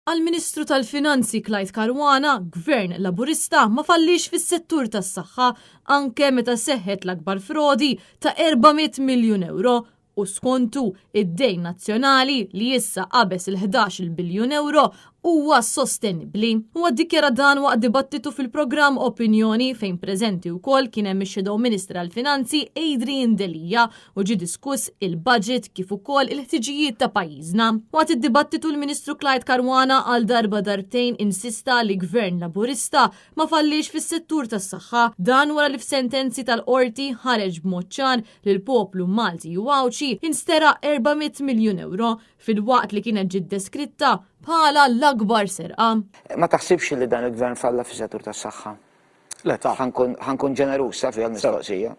Għall-Ministru tal-Finanzi Clyde Caruana, Gvern Laburista ma fallix fis-settur tas-saħħa anke meta seħħet l-akbar frodi ta' 400 miljun ewro u skontu id-dejn nazzjonali li issa qabeż il-11-il biljun ewro huwa sostenibbli. Huwa ddikjara dan waqt dibattitu fil-programm Opinjoni fejn preżenti wkoll kien hemm ix-Shadow Minister għall-Finanzi Adrian Delia u ġie diskuss il-budget kif ukoll il-ħtiġijiet ta' pajjiżna. Waqt id-dibattitu l-Ministru Clyde Caruana għal darba darbtejn insista li Gvern Laburista ma fallix fis-settur tas-saħħa. Dan wara li f'sentenzi tal-Qorti ħareġ b'mod ċar li l-poplu Malti u Għawdxi insteraq 400 miljun ewro filwaqt li kienet ġiet deskritta bħala l-akbar serqa. Ma taħsibx li dan il-Gvern falla fis-settur tas-saħħa? Le ta. Ħa nkun ġeneruż sa fiha l-mistoqsija.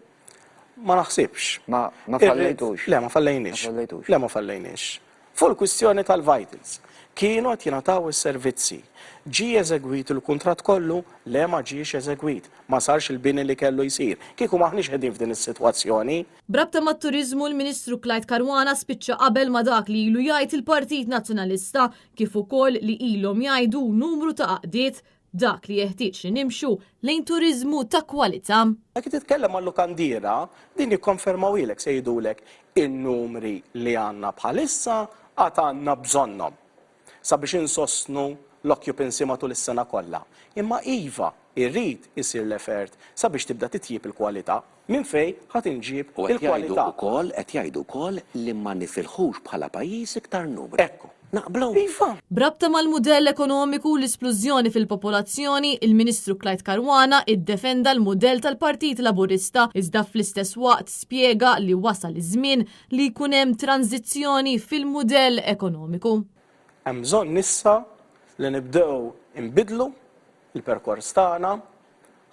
Ma naħsibx. Ma ma fallejtux. Le ma fallejniex. Ma fallejtux. Le ma fallejniex. Fuq il-kwistjoni tal-vitals, kienu qed jingħataw is-servizzi. Ġie eżegwit il-kuntratt kollu? Le ma ġiex eżegwit. Ma sarx il-bini li kellu jsir. Kieku m'aħniex qegħdin f'din is-sitwazzjoni. B'rabta mat-turiżmu, l-Ministru Clyde Caruana spiċċa qabel ma' dak li ilu jgħid il-Partit Nazzjonalista kif ukoll li ilhom jgħidu numru ta' għaqdiet Dak li jeħtieġ li nimxu lejn turiżmu ta' kwalità. Jekk titkellem mal-lukandiera, din jikkonfermawhielek, se jgħidulek in-numri li għandna bħalissa għad għandna bżonnhom sabiex insostnu l-occupancy matul is-sena kollha. Imma iva, irid isir l-effort sabiex tibda titjieb il-kwalità. Minn fejn ħa tinġieb U qed jgħidu il-kwalità? wkoll, qed jgħidu wkoll li ma nifilħux bħala pajjiż iktar numri. Ekku. Naqblu? Iva! B'rabta mal-mudell ekonomiku u l-isplużjoni fil-popolazzjoni, il-Ministru Clyde Caruana iddefenda l-mudell tal-Partit Laburista iżda fl-istess waqt spjega li wasal iż-żmien li jkun hemm tranżizzjoni fil-mudell ekonomiku. Hemm bżonn issa li nibdew inbiddlu l-perkors tagħna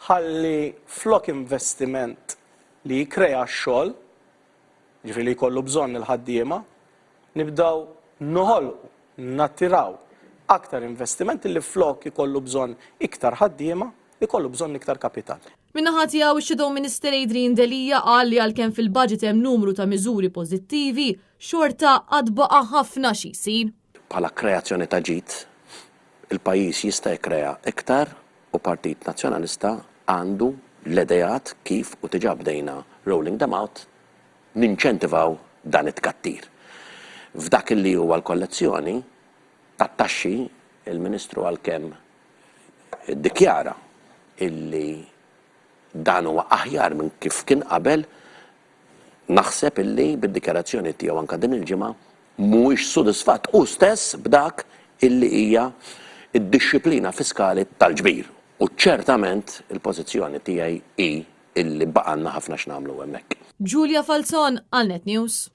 ħalli flok investiment li jikkrea x-xogħol, jiġifieri li jkollu bżonn il-ħaddiema, nibdew noħolqu, nattiraw aktar investiment li flok ikollu bżonn iktar ħaddiema, ikollu bżonn iktar kapital. Min-naħa tiegħu x-Shadow Minister Adrian Delia qal li għalkemm fil-budget hemm numru ta' miżuri pożittivi, xorta għad baqa' ħafna xi jsir. Bħala kreazzjoni ta' ġid, il-pajjiż jista' jikkrea iktar u Partit Nazzjonalista għandu l-ideat kif, u diġà bdejna rolling them out, ninċentivaw dan it-tkattir. F'dak li huwa l-kollezzjoni tat-taxxi, il-Ministru għalkemm iddikjara illi dan huwa aħjar minn kif kien qabel, naħseb illi bid-dikjarazzjoni tiegħu anke din il-ġimgħa mhuwiex sodisfatt hu stess b'dak illi hija d-dixxiplina fiskali tal-ġbir u ċertament il-pożizzjoni tiegħi hi illi baqgħalna ħafna x'nagħmlu hemmhekk. Julia Falzon għal Net News.